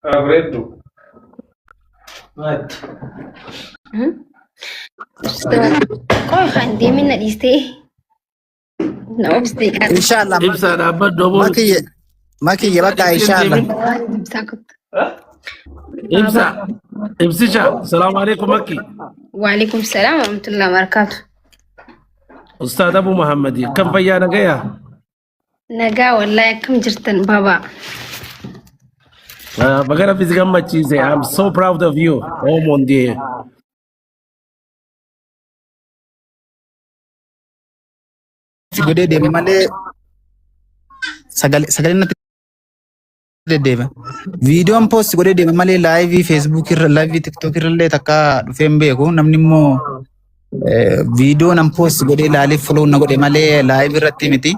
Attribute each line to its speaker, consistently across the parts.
Speaker 1: Bareeddu.
Speaker 2: Qoy kan deemin na dhiistee. Na obsitee kan.
Speaker 3: Inshallah.
Speaker 4: Ibsaa dhaabbadhu obbo.
Speaker 3: Makiyye makiyye bakka inshallah.
Speaker 2: Ibsaa kottu.
Speaker 4: Ibsaa. Ibsisha. Salaamu alaikum makki.
Speaker 2: Waalaikum salaam wa rahmatullahi wa barakaatu.
Speaker 4: Ustaad Abu Muhammadi. Kan fayyaa nagayaa?
Speaker 2: Nagaa wallahi akkam jirtan baba.
Speaker 4: Baga Rabbi si gammachiise. I'm so proud of you. Oh mon Dieu.
Speaker 3: Si godhee deeme malee sagalee natti deddeema. Viidiyoon post godhee deeme malee laayivii feesbuuk irra laayivii tiktook irra illee takka dhufee hin beeku. Namni immoo viidiyoo nan post godhee laalee follow na godhe malee laayivii irratti miti.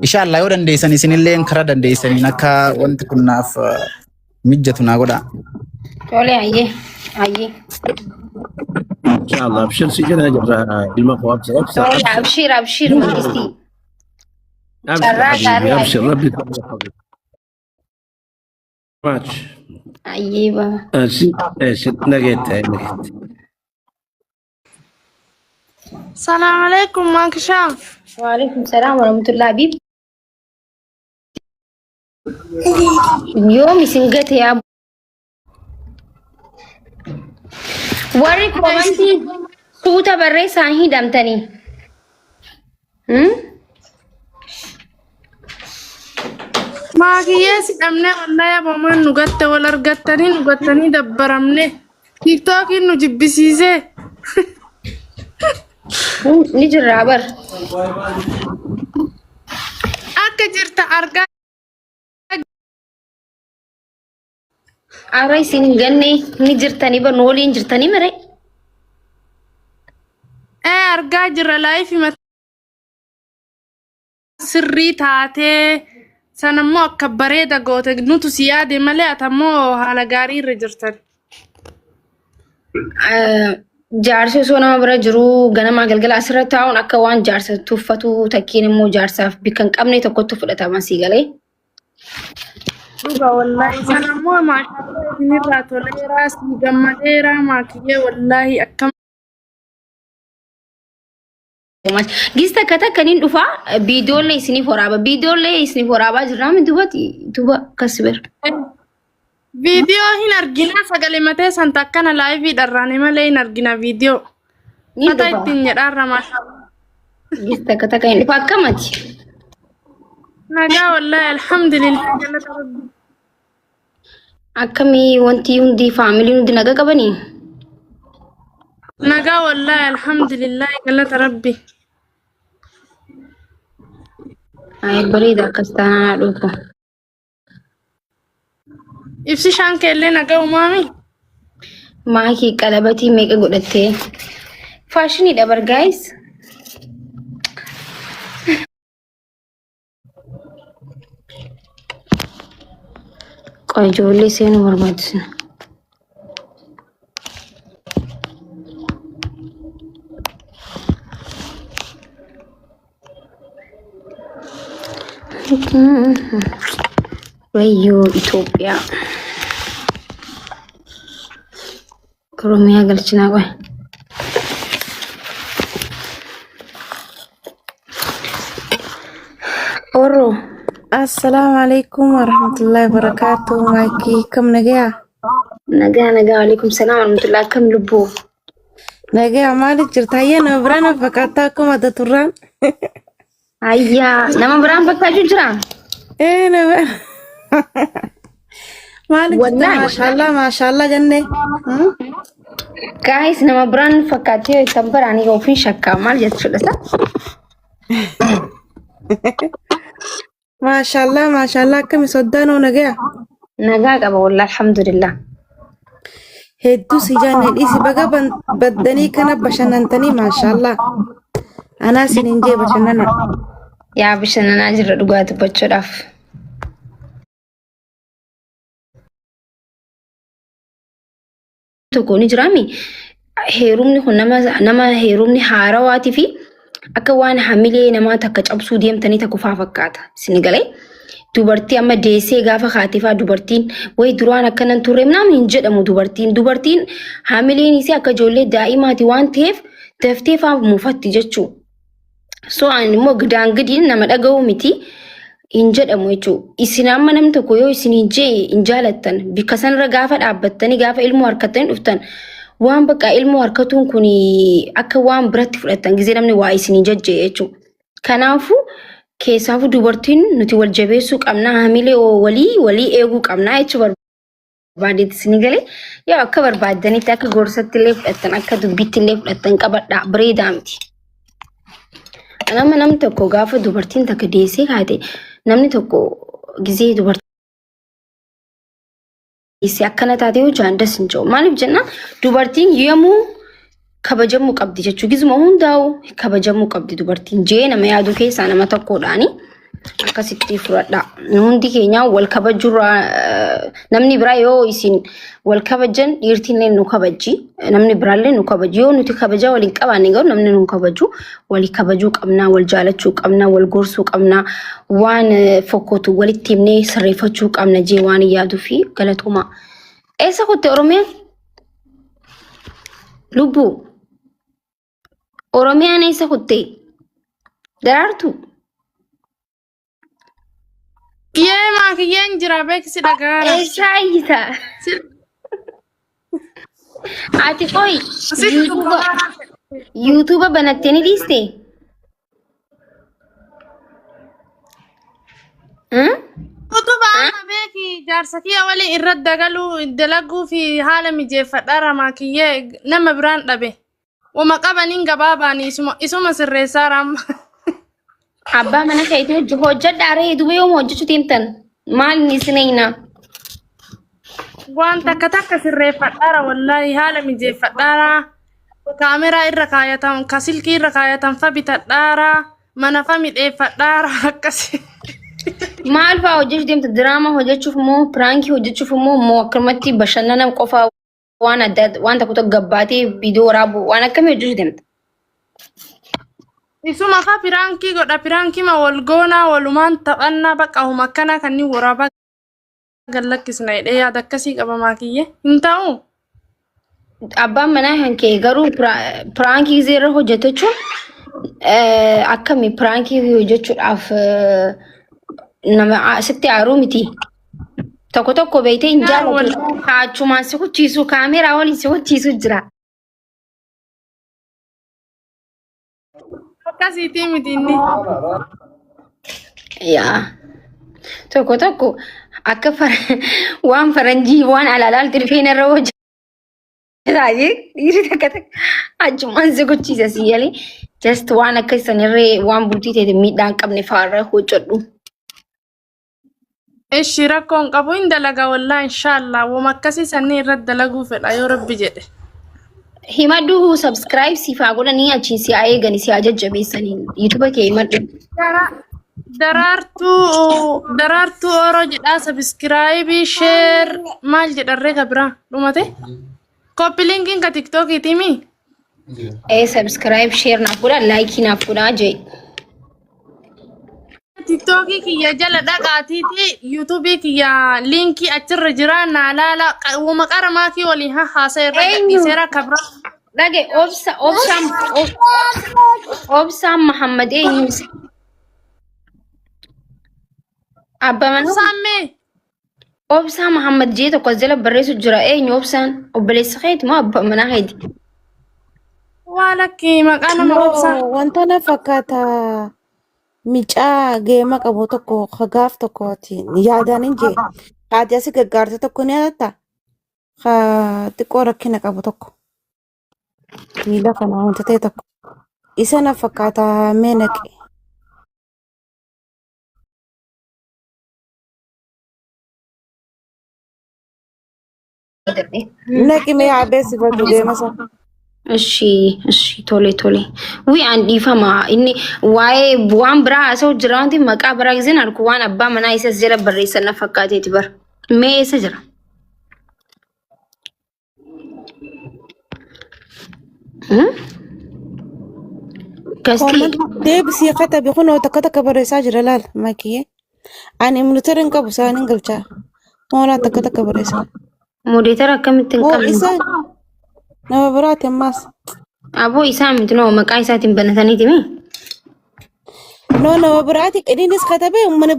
Speaker 3: Inshallah yoo dandeessan isinillee karaa dandeessaniin akka wanti kun naaf mijjatu naa godhaa.
Speaker 2: Tole hayyee hayyee.
Speaker 4: Inshallah abshir si jala jirra ilma koo abshir abshir
Speaker 2: Tole
Speaker 4: abshir
Speaker 2: abshir abshir mangistii.
Speaker 4: abshir
Speaker 2: Carraa
Speaker 4: habibi
Speaker 2: gaarii
Speaker 4: abshir
Speaker 2: hayyee.
Speaker 4: rabbi much.
Speaker 2: Hayyee baba.
Speaker 4: Eshi eshi nageette nageette.
Speaker 5: Salaam alaikum Maakishaa.
Speaker 2: Waalaikum salaam wa rahmatullahi habib. Yoom isin gate yaa warri koomantii suuta barreessaan hidhamtanii. Hmm?
Speaker 5: Maakiyyee si dhabnee wallahi abamaan nu gatte wal argattanii nu gattanii dabbaramne. Tiiktookiin nu jibbisiisee.
Speaker 2: Ni jirraa bar.
Speaker 5: Akka jirta argaa.
Speaker 2: Ara isin hin ganne ni jirtanii bar nu waliin jirtanii mire.
Speaker 5: Ee argaa jirra laayifii mataa sirrii taatee sanammoo akka bareeda goote nutu si yaade malee ati ammoo haala gaarii irra jirtan.
Speaker 2: Jaarsi osoo nama bira jiruu ganamaa galgala asirra taa'uun akka waan jaarsa tuffatu takkiin immoo jaarsaaf bikka hin qabne tokkotti fudhatama sii galee.
Speaker 5: Dhuga wallaahi sanammoo maashaallah isinirraa toleeraa si gammadeeraa maakiyyee wallaahi akkam.
Speaker 2: Gis takka takka nin dhufa viidiyoollee isiniif waraaba. Viidiyoollee isiniif waraabaa jirraa mi dubati duba akkas bira.
Speaker 5: Viidiyoo hin argina sagalee matee santa akkana laayivii dharraane malee hin argina viidiyoo.
Speaker 2: Ni
Speaker 5: Fata
Speaker 2: dhufa.
Speaker 5: ittiin jedhaarra maashaallah.
Speaker 2: Gis takka takka hin dhufa akkamati.
Speaker 5: Nagaa wallaahi alhamdulillah galata rabbi.
Speaker 2: Akkamii wanti hundi faamiliin hundi naga qabanii?
Speaker 5: Nagaa wallaahi alhamdulillah galata rabbi.
Speaker 2: Ay bareeda akkas taanaan haadhoo koo.
Speaker 5: Ibsi shaan keellee nagaa umaami.
Speaker 2: Maakii qalabatii meeqa godhattee? Faashiniidha bar gaayis. Qoy ijoollee seenuu barbaachisna. Wayyoo Itoophiyaa. Oromiyaa galchinaa qoy. Oroo.
Speaker 5: Assalaamu alaikum warahmatullahi wabarakatuh. Maakii kam nagayaa?
Speaker 2: Nagaa nagaa waalaikum salaam warahmatullahi akkam lubbuu.
Speaker 5: Nagayaa maaliif jirta? Hayya nama biraan of fakkaattaa akkuma adda turraan.
Speaker 2: Ayyaa nama biraan fakkaachuu jira.
Speaker 5: Ee nama. Maaliif jirta?
Speaker 2: Wallaahi.
Speaker 5: Maashaallah maashaallah jennee. Hmm?
Speaker 2: Guys nama biraan fakkaatee kan biraanii ofiin shakkaa maal jechuudha sa?
Speaker 5: Maashaallah maashaallah akkami soddaan hoo nagaya?
Speaker 2: Nagaa qaba wallah alhamdulillah.
Speaker 5: Hedduu si jaanne dhiisi baga baddanii kana bashannantanii maashaallah. Anaa sin hin jee bashannana.
Speaker 2: Yaa bashannanaa jirra dhugaa dubbachuudhaaf. Tokko ni jiraami. Heerumni kun nama nama heerumni haarawaatii fi akka waan hamilee namaa takka cabsuu deemtanii takka faa fakkaata. Isin galee. Dubartii amma deessee gaafa kaateefaa dubartiin wayi duraan akkanan turre namni hin jedhamu dubartiin. Dubartiin hamileen isii akka ijoollee daa'imaati waan ta'eef daftee faa mufatti jechuudha. So ani immoo gidaan gidiin nama dhaga'uu miti hin jedhamu jechuudha. Isin amma namni tokko yoo isin hin jee hin jaalattan bikka sanarra gaafa dhaabbattanii gaafa ilmoo harkattanii dhuftan waan bakka ilmoo harkatuun kun akka waan biratti fudhattan gizee namni waa isin hin jajjee jechuudha. Kanaafuu keessaafuu dubartiin nuti wal jabeessuu qabna hamilee walii walii eeguu qabna jechuudha. Barbaadeetti isin galee yaa akka barbaaddanitti akka gorsatti illee fudhattan akka dubbitti illee fudhattan qabadhaa bareedaa miti. Nama namni tokko gaafa dubartiin takka deessee kaate namni tokko gizee dubartii deessee akkana taate yoo jaan das hin jiru. Maaliif jennaan dubartiin yoomuu kabajamuu qabdi jechuudha. Gizuma hundaa'u kabajamuu qabdi dubartiin jee nama yaaduu keessaa nama tokkodhaani. Akkasitti fudhadha. Nu hundi keenya wal kabajurraa namni biraa yoo isin wal kabajan dhiirtiillee nu kabajji. Namni biraallee nu kabaji. Yoo nuti kabajaa waliin qabaanne garuu namni nu hin kabaju. Walii kabajuu qabna, wal jaalachuu qabna, wal gorsuu qabna, waan fokkotu walitti himnee sirreeffachuu qabna jee waan yaaduu fi galatoomaa. Eessa kutte Oromiyaan? Lubbuu. Oromiyaan eessa kutte? Daraartuu.
Speaker 1: Kiyyee maa kiyyeen jira beeksi dhagaara.
Speaker 2: Eessaa iyyita? Ati qoy yuutuuba yuutuuba banattee ni dhiiste? Hmm?
Speaker 1: Utubaa amma beeki jaarsa kiyya waliin irratti dagaluu dalaguu fi haala mijeeffadhaa ramaa kiyyee nama biraan dhabe. Wama qabaniin gabaabaan isuma isuma sirreessaa ramma.
Speaker 2: Abbaa mana keetii hojii hojjedhaa ree duuba yooma hojjechuu deemtan? Maal inni isin eeyna?
Speaker 1: Waan takka takka sirreeffadhaara wallaahi haala mijeeffadhaara. Kaameraa irra kaayatan ka silkii irra kaayatan fa bitadhaara mana fa midheeffadhaara akkasi.
Speaker 2: Maal fa'aa hojjechuu deemta? Diraamaa hojjechuuf moo piraankii hojjechuuf moo moo akkanumatti bashannana qofaa waan adda waan tokko tokko gabbaatee viidiyoo waraabuu waan akkamii hojjechuu deemta?
Speaker 1: Isuma fa piraankii godha piraankii ma wal goonaa walumaan taphannaa bakka huma akkanaa kanneen waraabaa gad lakkisna jedhee yaada akkasii qaba maakiyye hin ta'u.
Speaker 2: Abbaan manaa kan kee garuu piraankii gisee irra hojjete jechuun akkami piraankii hojjechuudhaaf nama sitti aaruu miti. Tokko tokko beektee hin jaalatu. Haachumaan si kuchiisu kaameeraa waliin si kuchiisu jira.
Speaker 1: Akkasiitii miti inni.
Speaker 2: Yaa. Tokko tokko akka waan faranjii waan alaalaalti dhufee narra hojjetaa dhiirri takka takka achumaan si gochiisa si yalee just waan akka sanirree waan bultii ta'e miidhaa hin qabne fa'aarra hojjedhu.
Speaker 1: Ishi rakkoo hin qabu hin dalaga wallaa inshaallah wama akkasii sannii irratti dalaguu fedha yoo rabbi jedhe.
Speaker 2: Himadhu subscribe siif haa godhanii achiin si haa eegani si haa jajjabeessanii YouTube kee himadhu.
Speaker 1: Daraartuu daraartuu oro jedhaa sabiskiraayibii sheer maal jedharree ka biraa dhumate. Koppi linkiin ka tiktookiitii mii?
Speaker 2: Ee subscribe share naaf godhaa like naaf godhaa jee.
Speaker 1: Tiktookii kiyya jala dhaqaatiiti yuutuubii kiyya liinkii achirra jira naa laala wama qara maakii waliin haa haasa irra
Speaker 2: Eenyu?
Speaker 1: gadhiiseera kabra.
Speaker 2: Dhage obsa obsaan obsaan Muhammad eenyu? Abbaa manaa
Speaker 1: Saammee
Speaker 2: Obsaa Muhammad jee tokko as jala barreessu jira. Eenyu obsaan? Obboleessa keeti moo abbaa manaa keeti?
Speaker 1: Waa lakki maqaa nama obsaa.
Speaker 5: No, wanta na fakkaata micaa geema qabu tokko ka gaaf tokkooti yaadaan hin jee haati asi gaggaarte tokko ni yaadatta ka xiqqoo rakkina qabu tokko miila kana wanta ta'e tokko isa na fakkaata mee naqe. Naqi mee haa beeksifatu deema isaa.
Speaker 2: Ishi ishi tole tole. Wii an dhiifama inni waa'ee waan biraa haasa'u jira wanti maqaa biraa giseen argu waan abbaa manaa isas jala barreessan na fakkaateeti bara. Mee eessa jira? Hmm? Gastii
Speaker 5: Comment deebisii katabi kunoo takka takka barreessaa jira laal makiyee. Ani moderator hin qabu isaan hin galchaa. Moolaa takka takka barreessa.
Speaker 2: Moderator akkamitti hin
Speaker 5: Moo
Speaker 2: qabne?
Speaker 5: isa nama biraati ammaas.
Speaker 2: Aboo isaa miti noo maqaa isaatiin banataniiti mi?
Speaker 5: No, nama biraati, innis katabee uummanni.